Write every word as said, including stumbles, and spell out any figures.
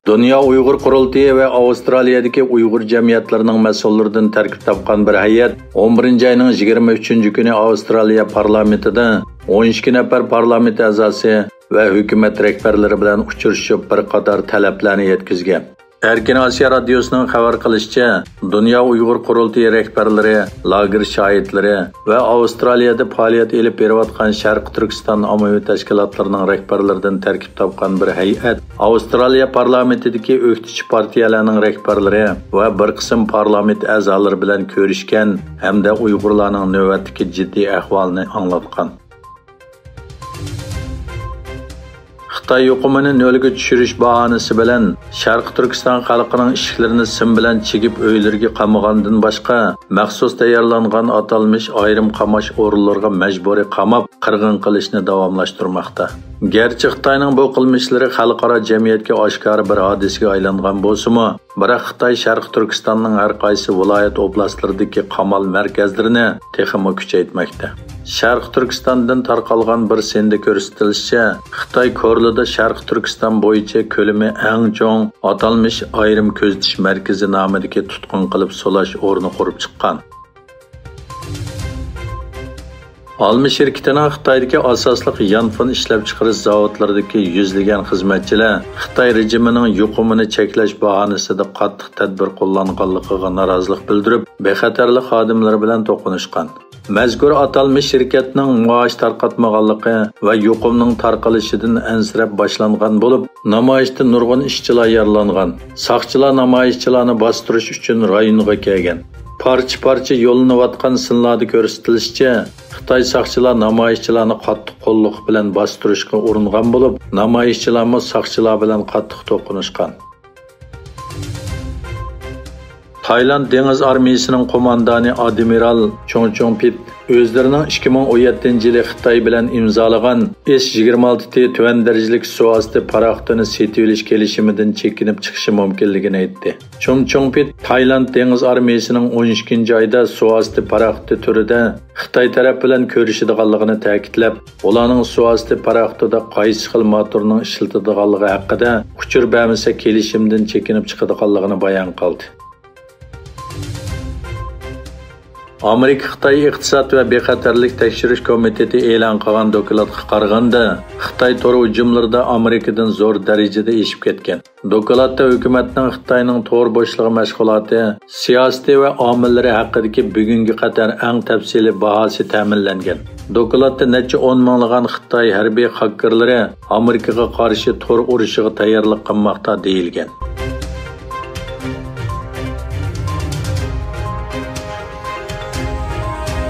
دۇنيا ئۇيغۇر قۇرۇلتىيى ۋە ئاۋسترالىيەدىكى ئۇيغۇر جەمئىيەتلىرىنىڭ مەسئۇللىرىدىن تەركىب تاپقان بىر ھەيئەت ئون بىرىنچى ئاينىڭ يىگىرمە ئۈچىنچى كۈنى ئاۋسترالىيە پارلامېنتىدا ئون ئىككى نەپەر پارلامېنت ئەزاسى ۋە ھۆكۈمەت رەھبەرلىرى بىلەن ئۇچرىشىپ، بىر قاتار تەلەپلەرنى يەتكۈزگەن. ئەركىن ئاسىيا رادىيوسىنىڭ خەۋەر قىلىشىچە، دۇنيا ئۇيغۇر قۇرۇلتىيى رەھبەرلىرى، لاگېر شاھىتلىرى ۋە ئاۋسترالىيەدە پائالىيەت ئېلىپ بېرىۋاتقان شەرقىي تۈركىستان ئاممىۋى تەشكىلاتلىرىنىڭ رەھبەرلىرىدىن تەركىب تاپقان بىر ھەيئەت ئاۋسترالىيە پارلامېنتىدىكى ئۆكتىچى پارتىيەلەرنىڭ رەھبەرلىرى ۋە بىر قىسىم پارلامېنت ئەزالىرى بىلەن كۆرۈشكەن ھەمدە ئۇيغۇرلارنىڭ نۆۋەتتىكى جىددىي ئەھۋالىنى ئاڭلاتقان. خىتاي يۇقۇمىنى نۆلگە چۈشۈرۈش باھانىسى بىلەن شەرقىي تۈركىستان خەلقىنىڭ ئىشىكلىرىنى سىم بىلەن چىگىپ ئۆيلىرىگە قامىغاندىن باشقا، مەخسۇس تەييارلانغان ئاتالمىش ئايرىم قاماش ئورۇنلىرىغا مەجبۇرىي قاماپ، قىرغىن قىلىشنى داۋاملاشتۇرماقتا. گەرچە خىتاينىڭ بۇ قىلمىشلىرى خەلقئارا جەمئىيەتكە ئاشكارا بىر ھادىسىگە ئايلانغان بولسىمۇ، بىراق خىتاي شەرقىي تۈركىستاننىڭ ھەر قايسى ۋىلايەت ئوبلاستلىرىدىكى قامال مەركەزلىرىنى تېخىمۇ كۈچەيتمەكتە. شەرقىي تۈركىستاندىن تارقالغان بىر سىندا كۆرسىتىلىشىچە، خىتاي كورلىدا شەرقىي تۈركىستان بويىچە كۆلىمى ئەڭ چوڭ ئاتالمىش ئايرىم كۆزىتىش مەركىزى نامىدىكى تۇتقۇن قىلىپ سولاش ئورنى قۇرۇپ چىققان. ئالما شىركىتىنىڭ خىتايدىكى ئاساسلىق يانفون ئىشلەپچىقىرىش زاۋۇتلىرىدىكى يۈزلىگەن خىزمەتچىلەر خىتاي رېجىمىنىڭ يۇقۇمىنى چەكلەش باھانىسىدا قاتتىق تەدبىر قوللانغانلىقىغا نارازىلىق بىلدۈرۈپ، بىخەتەرلىك خادىملىرى بىلەن توقۇنۇشقان. مەزكۇر ئاتالمىش شىركەتنىڭ مائاش تارقاتمىغانلىقى ۋە يۇقۇمنىڭ تارقىلىشىدىن ئەنسىرەپ باشلانغان بولۇپ، نامايىشتا نۇرغۇن ئىشچىلار يارىلانغان. ساقچىلار نامايىشچىلارنى باستۇرۇش ئۈچۈن رايونغا كەلگەن. پارچە-پارچە يوللىنىۋاتقان سىنلاردا كۆرسىتىلىشىچە، خىتاي ساقچىلار نامايىشچىلارنى قاتتىق قوللۇق بىلەن باستۇرۇشقا ئۇرۇنغان بولۇپ، نامايىشچىلارمۇ ساقچىلار بىلەن قاتتىق توقۇنۇشقان. تايلاند دېڭىز ئارمىيىسىنىڭ قوماندانى ئادمىرال چوڭ چوڭ پىت ئۆزلىرىنىڭ ئىككى مىڭ ئون يەتتىنچى يىلى خىتاي بىلەن ئىمزالىغان ئېس يىگىرمە ئالتە تى تۆۋەن دەرىجىلىك سۇ ئاستى پاراخوتىنى سېتىۋېلىش كېلىشىمىدىن چېكىنىپ چىقىشى مۇمكىنلىكىنى ئېيتتى. چوڭ چوڭ پىت تايلاند دېڭىز ئارمىيىسىنىڭ ئون ئىككىنچى ئايدا سۇ ئاستى پاراخوتى تۈرىدە خىتاي تەرەپ بىلەن كۆرۈشىدىغانلىقىنى تەكىتلەپ، ئۇلارنىڭ سۇ ئاستى پاراخوتىدا قايسى خىل موتورنىڭ ئىشلىتىدىغانلىقى ھەققىدە ئۇچۇر بەرمىسە كېلىشىمدىن چېكىنىپ چىقىدىغانلىقىنى بايان قىلدى. ئامېرىكا خىتاي ئىقتىساد ۋە بىخەتەرلىك تەكشۈرۈش كومىتېتى ئېلان قىلغان دوكلاتقا قارىغاندا، خىتاي تور ھۇجۇملىرىدا ئامېرىكىدىن زور دەرىجىدە ئېشىپ كەتكەن. دوكلاتتا ھۆكۈمەتنىڭ خىتاينىڭ تور بوشلۇقى مەشغۇلاتى، سىياسىتى ۋە ئامىللىرى ھەققىدىكى بۈگۈنگە قەدەر ئەڭ تەپسىلىي باھاسى تەمىنلەنگەن. دوكلاتتا نەچچە ئون مىڭلىغان خىتاي ھەربىي خاككېرلىرى ئامېرىكىغا قارشى تور ئۇرۇشىغا تەييارلىق قىلماقتا دېيىلگەن.